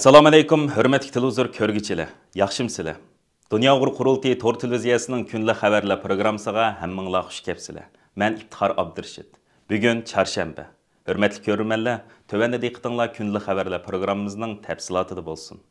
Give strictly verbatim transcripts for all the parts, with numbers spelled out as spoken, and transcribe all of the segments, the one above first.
ئەسسالامۇئەلەيكۇم، ھۆرمەتلىك تېلېۋىزور كۆرگۈچىلەر، ياخشىمۇسىلەر؟ دۇنيا ئۇيغۇر قۇرۇلتىيى تور تېلېۋىزىيەسىنىڭ كۈندىلىك خەۋەرلەر پروگراممىسىغا ھەممىڭلار خۇش كەپسىلەر. مەن ئىپتىخار ئابدۇرېشىت. بۈگۈن چارشەنبە. ھۆرمەتلىك كۆرۈرمەنلەر، تۆۋەندە دىققىتىڭلار كۈندىلىك خەۋەرلەر پروگراممىمىزنىڭ تەپسىلاتىدا بولسۇن.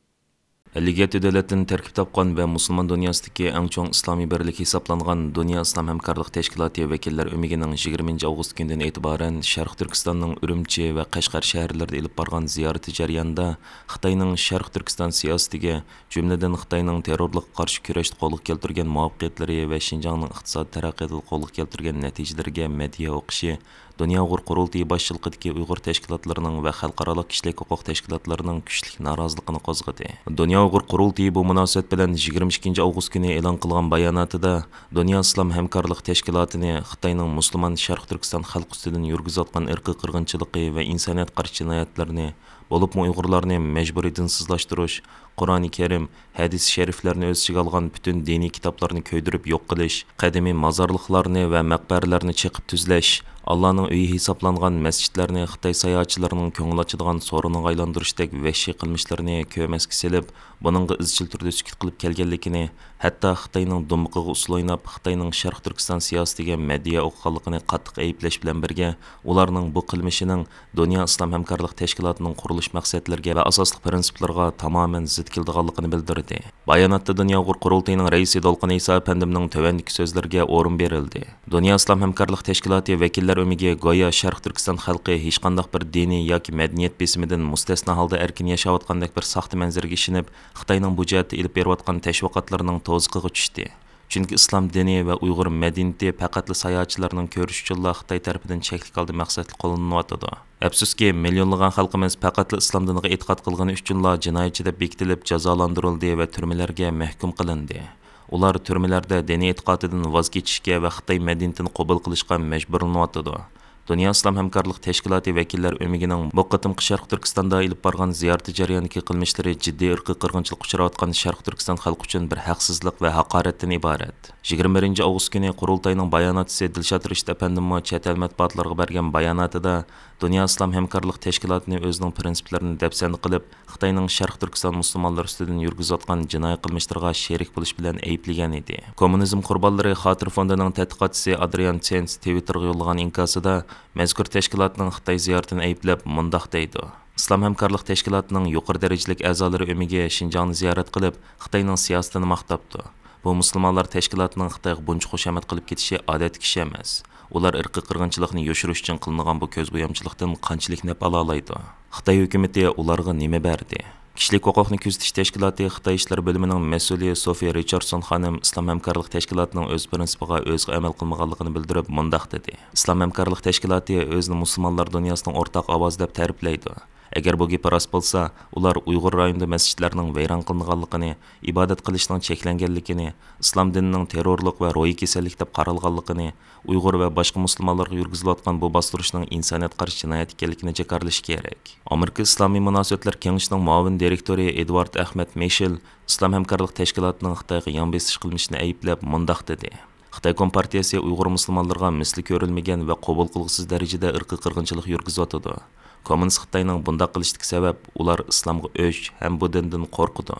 ئەللىك يەتتە دۆلەتتىن تەركىب تاپقان ۋە مۇسۇلمان دۇنياسىدىكى ئەڭ چوڭ ئىسلامىي بىرلىك ھېسابلانغان دۇنيا ئىسلام ھەمكارلىق تەشكىلاتى ۋەكىللەر ئۆمىكىنىڭ يىگىرمىنچى ئاۋغۇست كۈنىدىن ئېتىبارەن شەرقىي تۈركىستاننىڭ ئۈرۈمچى ۋە قەشقەر شەھەرلىرىدە ئېلىپ بارغان زىيارىتى جەريانىدا خىتاينىڭ شەرقىي تۈركىستان سىياسىتىگە، جۈملىدىن خىتاينىڭ تېررورلۇققا قارشى كۈرەشتە قولغا كەلتۈرگەن مۇۋەپپەقىيەتلىرى ۋە شىنجاڭنىڭ ئىقتىسادىي تەرەققىياتىدا قولغا كەلتۈرگەن نەتىجىلىرىگە مەدھىيە ئوقۇشى دۇنيا ئۇيغۇر قۇرۇلتىيى باشچىلىقىدىكى ئۇيغۇر تەشكىلاتلىرىنىڭ ۋە خەلقئارالىق كىشىلىك ھوقۇق تەشكىلاتلىرىنىڭ كۈچلۈك نارازىلىقىنى قوزغىدى. دۇنيا ئۇيغۇر قۇرۇلتىيى بۇ مۇناسىۋەت بىلەن يىگىرمە ئىككىنچى ئاۋغۇست كۈنى ئېلان قىلغان باياناتىدا، دۇنيا ئىسلام ھەمكارلىق تەشكىلاتىنى خىتاينىڭ مۇسۇلمان شەرقىي تۈركىستان خەلقى ئۈستىدىن يۈرگۈزۈۋاتقان ئىرقىي قىرغىنچىلىقى ۋە ئىنسانىيەتكە قارشى جىنايەتلىرىنى، بولۇپمۇ ئۇيغۇرلارنى مەجبۇرىي دىنسىزلاشتۇرۇش، قۇرئانى كەرىم، ھەدىس شەرىفلەرنى ئۆز ئىچىگە ئالغان پۈتۈن دىنىي كىتابلارنى كۆيدۈرۈپ يوق قىلىش، قەدىمىي مازارلىقلارنى ۋە مەقبەرىلەرنى چېقىپ تۈزلەش، ئاللانىڭ ئۆيى ھېسابلانغان مەسچىتلەرنى خىتاي ساياھەتچىلىرىنىڭ كۆڭۈل ئاچىدىغان سورۇنىغا ئايلاندۇرۇشتەك ۋەھشىي قىلمىشلىرىنى كۆرمەسكە سېلىپ، بۇنىڭغا ئىزچىل تۈردە سۈكۈت قىلىپ كەلگەنلىكىنى، ھەتتا خىتاينىڭ دۇمبىقىغا ئۇسسۇل ئويناپ، خىتاينىڭ شەرقىي تۈركىستان سىياسىتىگە مەدھىيە ئوقۇغانلىقىنى قاتتىق ئەيىبلەش بىلەن بىرگە، ئۇلارنىڭ بۇ قىلمىشىنىڭ دۇنيا ئىسلام ھەمكارلىق تەشكىلاتىنىڭ قۇرۇلۇش مەقسەتلىرىگە ۋە ئاساسلىق پىرىنسىپلىرىغا تامامەن زىت كېلىدىغانلىقىنى بىلدۈردى. باياناتتا دۇنيا ئۇيغۇر قۇرۇلتىيىنىڭ رەئىسى دولقۇن ئەيسا ئەپەندىمنىڭ تۆۋەندىكى سۆزلىرىگە ئورۇن بېرىلدى. دۇنيا ئىسلام ھەمكارلىق تەشكىلاتى ۋەكىللەر ئۆمىكى گويا شەرقىي تۈركىستان خەلقى ھېچقانداق بىر دىنىي ياكى مەدەنىيەت بېسىمىدىن مۇستەسنا ھالدا ئەركىن ياشاۋاتقاندەك بىر ساختا مەنزىرىگە ئىشىنىپ، خىتاينىڭ بۇ جەھەتتە ئېلىپ بېرىۋاتقان تەشۋىقاتلىرىنىڭ تۇزىقىغا چۈشتى. چۈنكى ئىسلام دىنى ۋە ئۇيغۇر مەدەنىيىتى پەقەتلا ساياھەتچىلەرنىڭ كۆرۈشى ئۈچۈنلا خىتاي تەرىپىدىن چەكلىك ھالدا مەقسەتلىك قوللىنىلىۋاتىدۇ. ئەپسۇسكى، مىليونلىغان خەلقىمىز پەقەتلا ئىسلام دىنىغا ئېتىقاد قىلغىنى ئۈچۈنلا جىنايەتچى دەپ بېكىتىلىپ جازالاندۇرۇلدى ۋە تۈرمىلەرگە مەھكۇم قىلىندى. ئۇلار تۈرمىلەردە دىنىي ئېتىقادىدىن ۋاز كېچىشكە ۋە خىتاي مەدەنىيىتىنى قوبۇل قىلىشقا مەجبۇرلىنىۋاتىدۇ. دۇنيا ئىسلام ھەمكارلىق تەشكىلاتى ۋەكىللەر ئۆمىكىنىڭ بۇ قېتىمقى شەرقىي تۈركىستاندا ئېلىپ بارغان زىيارىتى جەريانىدىكى قىلمىشلىرى جىددىي ئىرقىي قىرغىنچىلىققا ئۇچراۋاتقان شەرقىي تۈركىستان خەلقى ئۈچۈن بىر ھەقسىزلىق ۋە ھاقارەتتىن ئىبارەت. يىگىرمە بىرىنچى ئاۋغۇست كۈنى قۇرۇلتاينىڭ باياناتچىسى دىلشات رېشىت ئەپەندىمۇ چەت ئەل مەتبۇئاتلىرىغا بەرگەن باياناتىدا، دۇنيا ئىسلام ھەمكارلىق تەشكىلاتىنى ئۆزىنىڭ پىرىنسىپلىرىنى دەپسەندە قىلىپ، خىتاينىڭ شەرقىي تۈركىستان مۇسۇلمانلىرى ئۈستىدىن يۈرگۈزۈۋاتقان جىنايى قىلمىشلىرىغا شېرىك بولۇش بىلەن ئەيىبلىگەن ئىدى. كوممۇنىزم قۇربانلىرى خاتىرە فوندىنىڭ تەتقىقاتچىسى ئادرىيان سېنس تىۋىتتېرغا يوللىغان ئىنكاسىدا، مەزكۇر تەشكىلاتنىڭ خىتاي زىيارىتىنى ئەيىبلەپ مۇنداق دەيدۇ: ئىسلام ھەمكارلىق تەشكىلاتىنىڭ يۇقىرى دەرىجىلىك ئەزالىرى ئۆمىكى شىنجاڭنى زىيارەت قىلىپ، خىتاينىڭ سىياسىتىنى ماختاپتۇ. بۇ مۇسۇلمانلار تەشكىلاتىنىڭ خىتايغا بۇنچە خۇشامەت قىلىپ كېتىشى ئادەتتىكى ئىش ئەمەس. ئۇلار ئىرقىي قىرغىنچىلىقنى يوشۇرۇش ئۈچۈن قىلىنغان بۇ كۆز بويامچىلىقتىن قانچىلىك نەپ ئالالايدۇ؟ خىتاي ھۆكۈمىتى ئۇلارغا نېمە بەردى؟ كىشىلىك ھوقۇقنى كۆزىتىش تەشكىلاتى خىتاي ئىشلىرى بۆلۈمىنىڭ مەسئۇلى سوفىيە رىچاردسون خانىم ئىسلام ھەمكارلىق تەشكىلاتىنىڭ ئۆز پىرىنسىپىغا ئۆزى ئەمەل قىلمىغانلىقىنى بىلدۈرۈپ مۇنداق دېدى: ئىسلام ھەمكارلىق تەشكىلاتى ئۆزىنى مۇسۇلمانلار دۇنياسىنىڭ ئورتاق ئاۋازى دەپ تەرىپلەيدۇ. ئەگەر بۇ گېپى راست بولسا، ئۇلار ئۇيغۇر رايونىدا مەسچىتلەرنىڭ ۋەيران قىلىنغانلىقىنى، ئىبادەت قىلىشنىڭ چەكلەنگەنلىكىنى، ئىسلام دىنىنىڭ تېررورلۇق ۋە روھىي كېسەللىك دەپ قارالغانلىقىنى، ئۇيغۇر ۋە باشقا مۇسۇلمانلارغا يۈرگۈزۈلۈۋاتقان بۇ باستۇرۇشنىڭ ئىنسانىيەتكە قارشى جىنايەت ئىكەنلىكىنى جاكارلىشى كېرەك. ئامېرىكا ئىسلامىي مۇناسىۋەتلەر كېڭىشىنىڭ مۇئاۋىن دىرېكتورى ئېدۋارد ئەخمەت مىشېل ئىسلام ھەمكارلىق تەشكىلاتىنىڭ خىتايغا يان بېسىش قىلمىشىنى ئەيىبلەپ مۇنداق دېدى: خىتاي كومپارتىيەسى ئۇيغۇر مۇسۇلمانلىرىغا مىسلى كۆرۈلمىگەن ۋە قوبۇل قىلغۇسىز دەرىجىدە ئىرقىي قىرغىنچىلىق يۈرگۈزۈۋاتىدۇ. كوممۇنىست خىتاينىڭ بۇنداق قىلىشتىكى سەۋەب، ئۇلار ئىسلامغا ئۆچ ھەم بۇ دىندىن قورقىدۇ.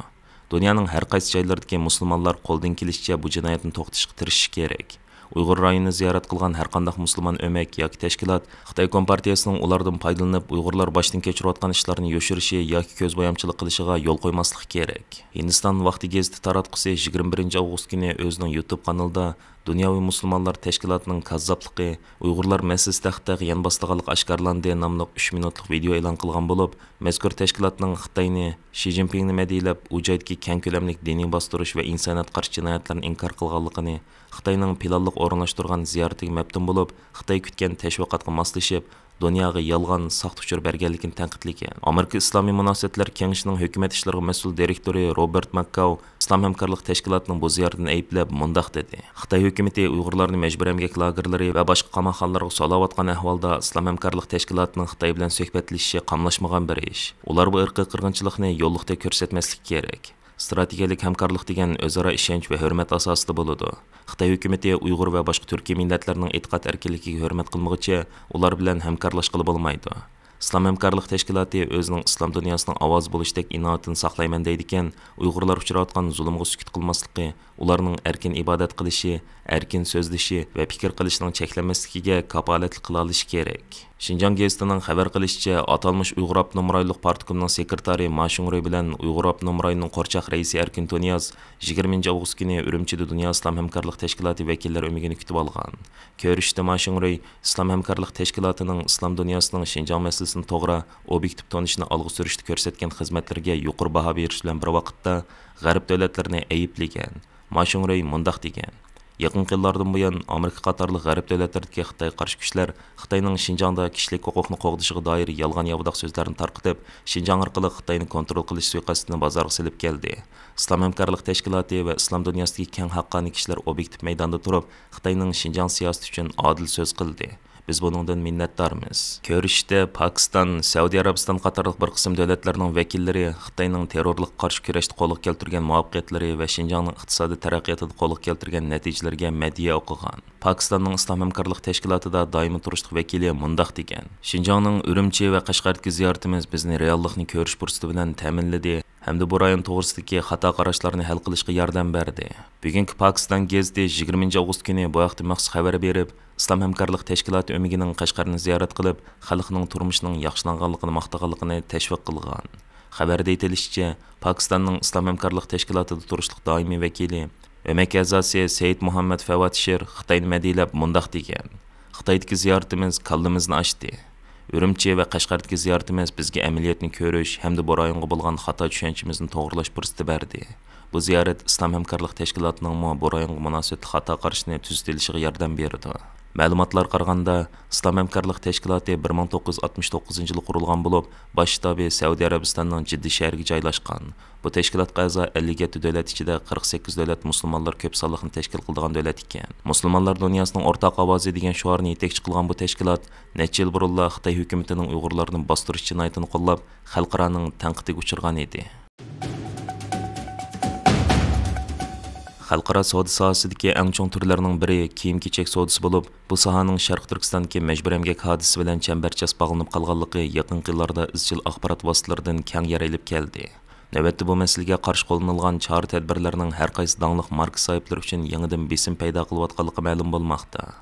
دۇنيانىڭ ھەر قايسى جايلىرىدىكى مۇسۇلمانلار قولدىن كېلىشىچە بۇ جىنايەتنى توختىتىشقا تىرىشىشى كېرەك. ئۇيغۇر رايونىنى زىيارەت قىلغان ھەرقانداق مۇسۇلمان ئۆمەك ياكى تەشكىلات خىتاي كومپارتىيەسىنىڭ ئۇلاردىن پايدىلىنىپ، ئۇيغۇرلار باشتىن كەچۈرۈۋاتقان ئىشلارنى يوشۇرۇشى ياكى كۆز بويامچىلىق قىلىشىغا يول قويماسلىقى كېرەك. ھىندىستان ۋاقتى گېزىتى تاراتقۇسى يىگىرمە بىرىنچى ئاۋغۇست كۈنى ئۆزىنىڭ يۇتۇب قانىلىدا دۇنياۋى مۇسۇلمانلار تەشكىلاتىنىڭ كاززاپلىقى، ئۇيغۇرلار مەسىلىسىدە خىتايغا يان باسىدىغانلىقى ئاشكارىلاندى ناملىق ئۈچ مىنۇتلۇق ۋىدېئو ئېلان قىلغان بولۇپ، مەزكۇر تەشكىلاتنىڭ خىتاينى، شى جىنپىڭنى مەدھىيەلەپ، ئۇ جايدىكى كەڭ كۆلەملىك دىنىي باستۇرۇش ۋە ئىنسانىيەتقا قارشى جىنايەتلەرنى ئىنكار قىلغانلىقىنى، خىتاينىڭ پىلانلىق ئورۇنلاشتۇرغان زىيارىتىگە مەپتۇن بولۇپ، خىتاي كۈتكەن تەشۋىقاتقا ماسلىشىپ، دۇنياغا يالغان، ساختا ئۇچۇر بەرگەنلىكىنى تەنقىدلىگەن. ئامېرىكا ئىسلامىي مۇناسىۋەتلەر كېڭىشىنىڭ ھۆكۈمەت ئىشلىرىغا مەسئۇل دىرېكتورى روبېرت ماككاو ئىسلام ھەمكارلىق تەشكىلاتىنىڭ بۇ زىيارىتىنى ئەيىبلەپ مۇنداق دېدى: خىتاي ھۆكۈمىتى ئۇيغۇرلارنى مەجبۇرىي ئەمگەك لاگېرلىرى ۋە باشقا قاماقخانىلارغا سولاۋاتقان ئەھۋالدا ئىسلام ھەمكارلىق تەشكىلاتىنىڭ خىتاي بىلەن سۆھبەتلىشىشى قاملاشمىغان بىر ئىش. ئۇلار بۇ ئىرقىي قىرغىنچىلىقنى يوللۇقتەك كۆرسەتمەسلىكى كېرەك. ئىستراتېگىيەلىك ھەمكارلىق دېگەن ئۆزئارا ئىشەنچ ۋە ھۆرمەت ئاساسىدا بولىدۇ. خىتاي ھۆكۈمىتى ئۇيغۇر ۋە باشقا تۈركىي مىللەتلەرنىڭ ئېتىقاد ئەركىنلىكىگە ھۆرمەت قىلمىغۇچە، ئۇلار بىلەن ھەمكارلاشقىلى بولمايدۇ. ئىسلام ھەمكارلىق تەشكىلاتى ئۆزىنىڭ ئىسلام دۇنياسىنىڭ ئاۋازى بولۇشتەك ئىناۋىتىنى ساقلايمەن دەيدىكەن، ئۇيغۇرلار ئۇچراۋاتقان زۇلۇمغا سۈكۈت قىلماسلىقى، ئۇلارنىڭ ئەركىن ئىبادەت قىلىشى، ئەركىن سۆزلىشى ۋە پىكىر قىلىشىنىڭ چەكلەنمەسلىكىگە كاپالەتلىك قىلالىشى كېرەك. شىنجاڭ گېزىتىنىڭ خەۋەر قىلىشىچە، ئاتالمىش ئۇيغۇر ئاپتونوم رايونلۇق پارتكومنىڭ سېكرېتارى ما شۇڭرۇي بىلەن ئۇيغۇر ئاپتونوم رايونىنىڭ قورچاق رەئىسى ئەركىن تۇنىياز يىگىرمىنچى ئاۋغۇست كۈنى ئۈرۈمچىدە دۇنيا ئىسلام ھەمكارلىق تەشكىلاتى ۋەكىللەر ئۆمىكىنى كۈتۈپ ئالغان. كۆرۈشۈشتە ما شۇڭرۇي ئىسلام ھەمكارلىق تەشكىلاتىنىڭ ئىسلام دۇنياسىنىڭ شىنجاڭ مەسىلىسىنى توغرا، ئوبيېكتىپ تونۇشنى ئالغا سۈرۈشتە كۆرسەتكەن خىزمەتلىرىگە يۇقىرى باھا بېرىش بىلەن بىر ۋاقىتتا، غەرب دۆلەتلىرىنى ئەيىبلىگەن. ما شۇڭرۇي مۇنداق دېگەن: يېقىنقى يىللاردىن بۇيان، ئامېرىكا قاتارلىق غەرب دۆلەتلىرىدىكى خىتايغا قارشى كۈچلەر خىتاينىڭ شىنجاڭدا كىشىلىك ھوقۇقنى قوغدىشىغا دائىر يالغان ياۋىداق سۆزلەرنى تارقىتىپ، شىنجاڭ ئارقىلىق خىتاينى كونترول قىلىش سۇيىقەستىنى بازارغا سېلىپ كەلدى. ئىسلام ھەمكارلىق تەشكىلاتى ۋە ئىسلام دۇنياسىدىكى كەڭ ھەققانىي كىشىلەر ئوبيېكتىپ مەيداندا تۇرۇپ، خىتاينىڭ شىنجاڭ سىياسىتى ئۈچۈن ئادىل سۆز قىلدى. بىز بۇنىڭدىن مىننەتدارمىز. كۆرۈشۈشتە پاكىستان، سەئۇدى ئەرەبىستان قاتارلىق بىر قىسىم دۆلەتلەرنىڭ ۋەكىللىرى خىتاينىڭ تېررورلۇققا قارشى كۈرەشتە قولغا كەلتۈرگەن مۇۋەپپەقىيەتلىرى ۋە شىنجاڭنىڭ ئىقتىسادىي تەرەققىياتىدا قولغا كەلتۈرگەن نەتىجىلىرىگە مەدھىيە ئوقۇغان. پاكىستاننىڭ ئىسلام ھەمكارلىق تەشكىلاتىدا دائىمىي تۇرۇشلۇق ۋەكىلى مۇنداق دېگەن: شىنجاڭنىڭ ئۈرۈمچى ۋە قەشقەردىكى زىيارىتىمىز بىزنى رېئاللىقنى كۆرۈش پۇرسىتى بىلەن تەمىنلىدى ھەمدە بۇ رايون توغرىسىدىكى خاتا قاراشلارنى ھەل قىلىشقا ياردەم بەردى. بۈگۈنكى پاكىستان گېزىتى يىگىرمىنچى ئاۋغۇست كۈنى بۇ ھەقتە مەخسۇس خەۋەر بېرىپ، ئىسلام ھەمكارلىق تەشكىلاتى ئۆمىكىنىڭ قەشقەرنى زىيارەت قىلىپ، خەلقنىڭ تۇرمۇشىنىڭ ياخشىلانغانلىقىنى ماختىغانلىقىنى تەشۋىق قىلغان. خەۋەردە ئېيتىلىشىچە، پاكىستاننىڭ ئىسلام ھەمكارلىق تەشكىلاتىدا تۇرۇشلۇق دائىمىي ۋەكىلى، ئۆمەك ئەزاسى سەيىد مۇھەممەد فەۋاتىشىر خىتاينى مەدھىيلەپ مۇنداق دېگەن: خىتايدىكى زىيارىتىمىز كاللىمىزنى ئاچتى. ئۈرۈمچى ۋە قەشقەردىكى زىيارىتىمىز بىزگە ئەمەلىيەتنى كۆرۈش ھەمدە بۇ رايونغا بولغان خاتا چۈشەنچىمىزنى توغرىلاش پۇرسىتى بەردى. بۇ زىيارەت ئىسلام ھەمكارلىق تەشكىلاتىنىڭمۇ بۇ رايونغا مۇناسىۋەتلىك خاتا قارىشىنى تۈزىتىۋېلىشىغا ياردەم بېرىدۇ. مەلۇماتلارغا قارىغاندا، ئىسلام ھەمكارلىق تەشكىلاتى بىر مىڭ توققۇز يۈز ئاتمىش توققۇزىنچى يىلى قۇرۇلغان بولۇپ، باش شتابى سەئۇدى ئەرەبىستاننىڭ جىددە شەھىرىگە جايلاشقان. بۇ تەشكىلاتقا ئەزا ئەللىك يەتتە دۆلەت ئىچىدە قىرىق سەككىز دۆلەت مۇسۇلمانلار كۆپ سانلىقنى تەشكىل قىلىدىغان دۆلەت ئىكەن. مۇسۇلمانلار دۇنياسىنىڭ ئورتاق ئاۋازى دېگەن شوئارنى يېتەكچى قىلغان بۇ تەشكىلات نەچچە يىل بۇرۇنلا خىتاي ھۆكۈمىتىنىڭ ئۇيغۇرلارنى باستۇرۇش جىنايىتىنى قوللاپ، خەلقئارانىڭ تەنقىدىگە ئۇچرىغان ئىدى. خەلقئارا سودا ساھەسىدىكى ئەڭ چوڭ تۈرلەرنىڭ بىرى كىيىم-كېچەك سودىسى بولۇپ، بۇ ساھەنىڭ شەرقىي تۈركىستاندىكى مەجبۇرىي ئەمگەك ھادىسىسى بىلەن چەمبەرچاس باغلىنىپ قالغانلىقى يېقىنقى يىللاردا ئىزچىل ئاخبارات ۋاسىتىلىرىدىن كەڭ يايىلىپ كەلدى. نۆۋەتتە بۇ مەسىلىگە قارشى قوللىنىلغان چارە-تەدبىرلەرنىڭ ھەر قايسى داڭلىق ماركا ساھىبلىرى ئۈچۈن يېڭىدىن بېسىم پەيدا قىلىۋاتقانلىقى مەلۇم بولماقتا.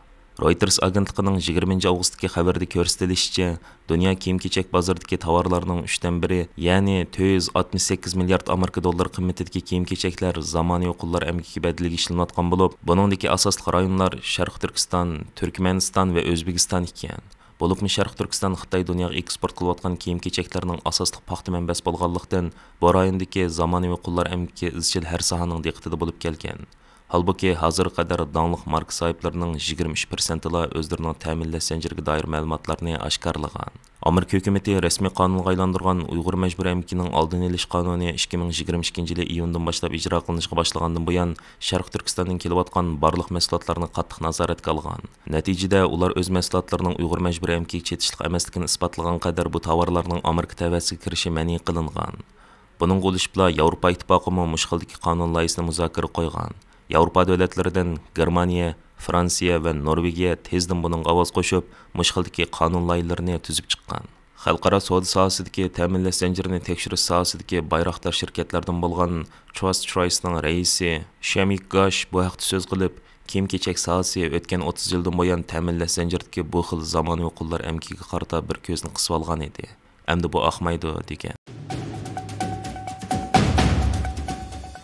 رويتېرس ئاگېنتلىقىنىڭ يىگىرمىنچى ئاۋغۇستتىكى خەۋىرىدە كۆرسىتىلىشىچە، دۇنيا كىيىم-كېچەك بازىرىدىكى تاۋارلارنىڭ ئۈچتىن بىرى، يەنى تۆت يۈز ئاتمىش سەككىز مىليارد ئامېرىكا دوللىرى قىممىتىدىكى كىيىم-كېچەكلەر زامانىۋى قۇللار ئەمگىكى بەدىلىگە ئىشلىنىۋاتقان بولۇپ، بۇنىڭدىكى ئاساسلىق رايونلار شەرقىي تۈركىستان، تۈركمەنىستان ۋە ئۆزبېكىستان ئىكەن. بولۇپمۇ شەرقىي تۈركىستان خىتاي دۇنياغا ئېكسپورت قىلىۋاتقان كىيىم-كېچەكلەرنىڭ ئاساسلىق پاختا مەنبەسى بولغانلىقتىن، بۇ رايوندىكى زامانىۋى قۇللار ئەمگىكى ئىزچىل ھەر ساھەنىڭ دىققىتىدە بولۇپ كەلگەن. ھالبۇكى، ھازىرغا قەدەر داڭلىق ماركا ساھىبلىرىنىڭ يىگىرمە ئۈچ پىرسەنتىلا ئۆزلىرىنىڭ تەمىنلەش زەنجىرىگە دائىر مەلۇماتلارنى ئاشكارىلىغان. ئامېرىكا ھۆكۈمىتى رەسمىي قانۇنغا ئايلاندۇرغان ئۇيغۇر مەجبۇرىي ئەمگىكىنىڭ ئالدىنى ئېلىش قانۇنى ئىككى مىڭ يىگىرمە ئىككىنچى يىلى ئىيۇندىن باشلاپ ئىجرا قىلىنىشقا باشلىغاندىن بۇيان، شەرقىي تۈركىستاندىن كېلىۋاتقان بارلىق مەھسۇلاتلارنى قاتتىق نازارەتكە ئالغان. نەتىجىدە، ئۇلار ئۆز مەھسۇلاتلىرىنىڭ ئۇيغۇر مەجبۇرىي ئەمگىكىگە چېتىشلىق ئەمەسلىكىنى ئىسپاتلىغان قەدەر بۇ تاۋارلارنىڭ ئامېرىكا تەۋەسىگە كىرىشى مەنئى قىلىنغان. بۇنىڭغا ئۇلىشىپلا ياۋروپا ئىتتىپاقىمۇ مۇشۇ خىلدىكى قانۇن لايىھىسىنى مۇزاكىرە قويغان. ياۋروپا دۆلەتلىرىدىن گېرمانىيە، فرانسىيە ۋە نورۋېگىيە تېزدىن بۇنىڭغا ئاۋاز قوشۇپ، مۇشۇ خىلدىكى قانۇن لايىھىلىرىنى تۈزۈپ چىققان. خەلقئارا سودا ساھەسىدىكى تەمىنلەش زەنجىرىنى تەكشۈرۈش ساھەسىدىكى بايراقدار شىركەتلەردىن بولغان تراست چويسنىڭ رەئىسى شەمىك گاش بۇ ھەقتە سۆز قىلىپ، كىيىم-كېچەك ساھەسى ئۆتكەن ئوتتۇز يىلدىن بۇيان تەمىنلەش زەنجىرىدىكى بۇ خىل زامانىۋى قۇللار ئەمگىكىگە قارىتا بىر كۆزنى قىسىۋالغان ئىدى. ئەمدى بۇ ئاقمايدۇ، دېگەن.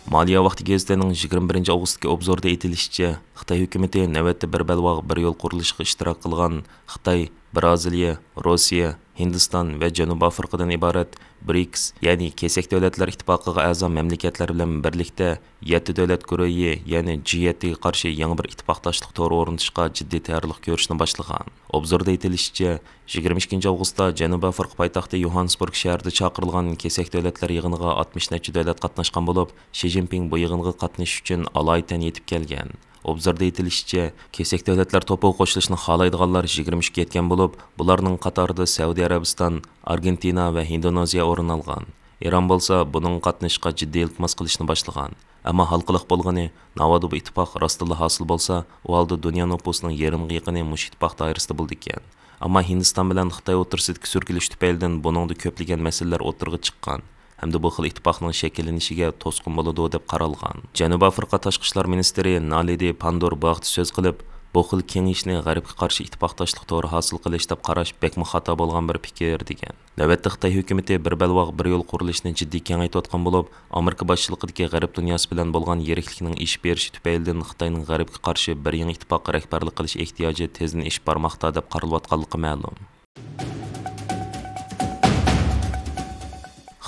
مالىيە ۋاقتى گېزىتىنىڭ يىگىرمە بىرىنچى ئاۋغۇستتىكى ئوبزوردا ئېيتىلىشىچە، خىتاي ھۆكۈمىتى نۆۋەتتە بىر بەلباغ، بىر يول قۇرۇلۇشىغا ئىشتىراك قىلغان خىتاي، بىرازىلىيە، روسىيە، ھىندىستان ۋە جەنۇبىي ئافرىقىدىن ئىبارەت برىكس، يەنى كېسەك دۆلەتلەر ئىتتىپاقىغا ئەزا مەملىكەتلەر بىلەن بىرلىكتە يەتتە دۆلەت گۇرۇھى، يەنى جى يەتتىگە قارشى يېڭى بىر ئىتتىپاقداشلىق تورى ئورنىتىشقا جىددىي تەييارلىق كۆرۈشنى باشلىغان. ئوبزوردا ئېيتىلىشىچە، يىگىرمە ئىككىنچى ئاۋغۇستتا جەنۇبىي ئافرىقا پايتەختى يوھانسبۇرگ شەھىرىدە چاقىرىلغان كېسەك دۆلەتلەر يىغىنىغا ئاتمىش نەچچە دۆلەت قاتناشقان بولۇپ، شى جىنپىڭ بۇ يىغىنغا قاتنىشىش ئۈچۈن ئالايىتەن يېتىپ كەلگەن. ئوبزوردا ئېيتىلىشىچە، كېسەك دۆلەتلەر توپىغا قوشۇلۇشنى خالايدىغانلار يىگىرمە ئىككىگە يەتكەن بولۇپ، بۇلارنىڭ قاتارىدا سەئۇدى ئەرەبىستان، ئارگېنتىنا ۋە ھىندونېزىيە ئورۇن ئالغان. ئىران بولسا بۇنىڭغا قاتنىشىشقا جىددىي ئىلتىماس قىلىشنى باشلىغان. ئەمما ھالقىلىق بولغىنى، ناۋادا بۇ ئىتتىپاق راستتىنلا ھاسىل بولسا، ئۇ ھالدا دۇنيا نوپۇسىنىڭ يېرىمىغا يېقىنى مۇشۇ ئىتتىپاق دائىرىسىدە بولىدىكەن. ئەمما ھىندىستان بىلەن خىتاي ئوتتۇرىسىدىكى سۈركىلىش تۈپەيلىدىن بۇنىڭدا كۆپلىگەن مەسىلىلەر ئوتتۇرىغا چىققان ھەمدە بۇ خىل ئىتتىپاقنىڭ شەكىللىنىشىگە توسقۇن بولىدۇ، دەپ قارالغان. جەنۇبىي ئافرىقا تاشقى ئىشلار مىنىستىرى نالىدى پاندور بۇ ھەقتە سۆز قىلىپ، بۇ خىل كېڭىيىشنى غەربكە قارشى ئىتتىپاقداشلىق تورى ھاسىل قىلىش دەپ قاراش بەكمۇ خاتا بولغان بىر پىكىر، دېگەن. نۆۋەتتە خىتاي ھۆكۈمىتى بىر بەلباغ، بىر يول قۇرۇلۇشىنى جىددىي كېڭەيتىۋاتقان بولۇپ، ئامېرىكا باشچىلىقىدىكى غەرب دۇنياسى بىلەن بولغان يىرىكلىكنىڭ ئېشىپ بېرىشى تۈپەيلىدىن خىتاينىڭ غەربكە قارشى بىر يېڭى ئىتتىپاققا رەھبەرلىك قىلىش ئېھتىياجى تېزدىن ئېشىپ بارماقتا، دەپ قارىلىۋاتقانلىقى مەلۇم.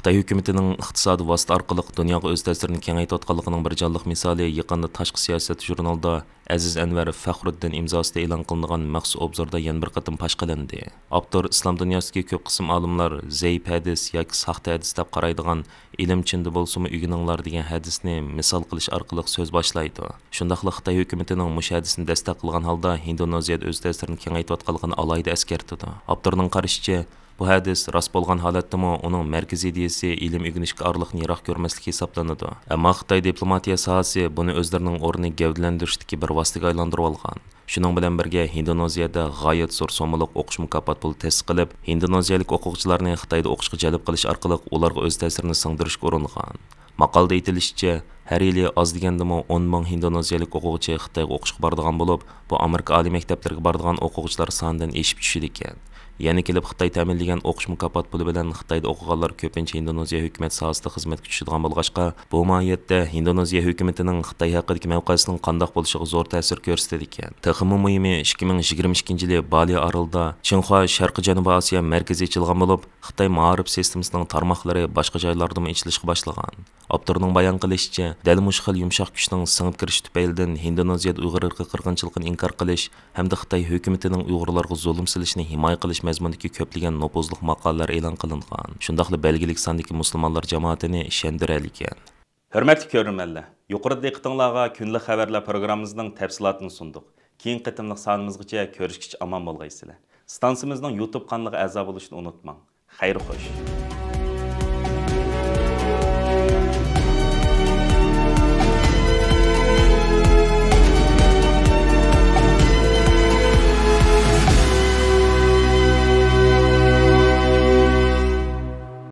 خىتاي ھۆكۈمىتىنىڭ ئىقتىسادىي ۋاسىتە ئارقىلىق دۇنياغا ئۆز تەسىرىنى كېڭەيتىۋاتقانلىقىنىڭ بىر جانلىق مىسالى يېقىندا تاشقى سىياسەت ژۇرنىلىدا ئەزىز ئەنۋەر فەخرۇددىن ئىمزاسىدا ئېلان قىلىنغان مەخسۇس ئوبزوردا يەنە بىر قېتىم پاش قىلىندى. ئاپتور ئىسلام دۇنياسىدىكى كۆپ قىسىم ئالىملار زەئىپ ھەدىس ياكى ساختا ھەدىس دەپ قارايدىغان ئىلىم چىندا بولسىمۇ ئۆگىنىڭلار دېگەن ھەدىسنى مىسال قىلىش ئارقىلىق سۆز باشلايدۇ. شۇنداقلا خىتاي ھۆكۈمىتىنىڭ مۇشۇ ھەدىسنى دەستەك قىلغان ھالدا ھىندونېزىيەدە ئۆز تەسىرىنى كېڭەيتىۋاتقانلىقىنى ئالاھىدە ئەسكەرتىدۇ. ئاپتورنىڭ قارىشىچە، بۇ ھەدىس راست بولغان ھالەتتىمۇ، ئۇنىڭ مەركىزىي ئىدىيىسى ئىلىم ئۆگىنىشكە ئارىلىقنى يىراق كۆرمەسلىك ھېسابلىنىدۇ. ئەمما خىتاي دىپلوماتىيە ساھەسى بۇنى ئۆزلىرىنىڭ ئورنىنى گەۋدىلەندۈرۈشتىكى بىر ۋاسىتىگە ئايلاندۇرۇۋالغان. شۇنىڭ بىلەن بىرگە، ھىندونېزىيەدە غايەت زور سوممىلىق ئوقۇش مۇكاپات پۇلى تەسىس قىلىپ، ھىندونېزىيەلىك ئوقۇغۇچىلارنى خىتايدا ئوقۇشقا جەلپ قىلىش ئارقىلىق ئۇلارغا ئۆز تەسىرىنى سىڭدۈرۈشكە ئۇرۇنغان. ماقالىدە ئېيتىلىشىچە، ھەر يىلى ئاز دېگەندىمۇ ئون مىڭ ھىندونېزىيەلىك ئوقۇغۇچى خىتايغا ئوقۇشقا بارىدىغان بولۇپ، بۇ ئامېرىكا ئالىي مەكتەپلىرىگە بارىدىغان ئوقۇغۇچىلار سانىدىن ئېشىپ چۈشىدىكەن. يەنە كېلىپ خىتاي تەمىنلىگەن ئوقۇش مۇكاپات پۇلى بىلەن خىتايدا ئوقۇغانلار كۆپىنچە ھىندونېزىيە ھۆكۈمەت ساھەسىدە خىزمەتكە چۈشىدىغان بولغاچقا، بۇ ماھىيەتتە ھىندونېزىيە ھۆكۈمىتىنىڭ خىتاي ھەققىدىكى مەۋقەسىنىڭ قانداق بولۇشىغا زور تەسىر كۆرسىتىدىكەن. تېخىمۇ مۇھىمى، ئىككى مىڭ يىگىرمە ئىككىنچى يىلى بالى ئارىلىدا چىڭخۇا شەرقىي جەنۇبىي ئاسىيا مەركىزى ئېچىلغان بولۇپ، خىتاي مائارىپ سىستېمىسىنىڭ تارماقلىرى باشقا جايلاردىمۇ ئېچىلىشقا باشلىغان. ئاپتورنىڭ بايان قىلىشىچە، دەل مۇشۇ خىل يۇمشاق كۈچنىڭ سىڭىپ كىرىشى تۈپەيلىدىن ھىندونېزىيەدە ئۇيغۇر ئىرقىي قىرغىنچىلىقىنى ئىنكار قىلىش ھەمدە خىتاي ھۆكۈمىتىنىڭ ئۇيغۇرلارغا زۇلۇم سېلىشىنى ھىمايە قىلىش مەزمۇنىدىكى كۆپلىگەن نوپۇزلۇق ماقالىلەر ئېلان قىلىنغان. شۇنداقلا بەلگىلىك ساندىكى مۇسۇلمانلار جامائىتىنى ئىشەندۈرەلىگەن. ھۆرمەتلىك كۆرۈرمەنلەر، يۇقىرىدا دىققىتىڭلارغا كۈندىلىك خەۋەرلەر پروگراممىمىزنىڭ تەپسىلاتىنى سۇندۇق. كېيىنكى قېتىملىق سانىمىزغىچە كۆرۈشكىچە ئامان بولغايسىلەر. ئىستانسىمىزنىڭ يۇتۇب قانىلىغا ئەزا بولۇشنى ئۇنتۇماڭ. خەير خوش.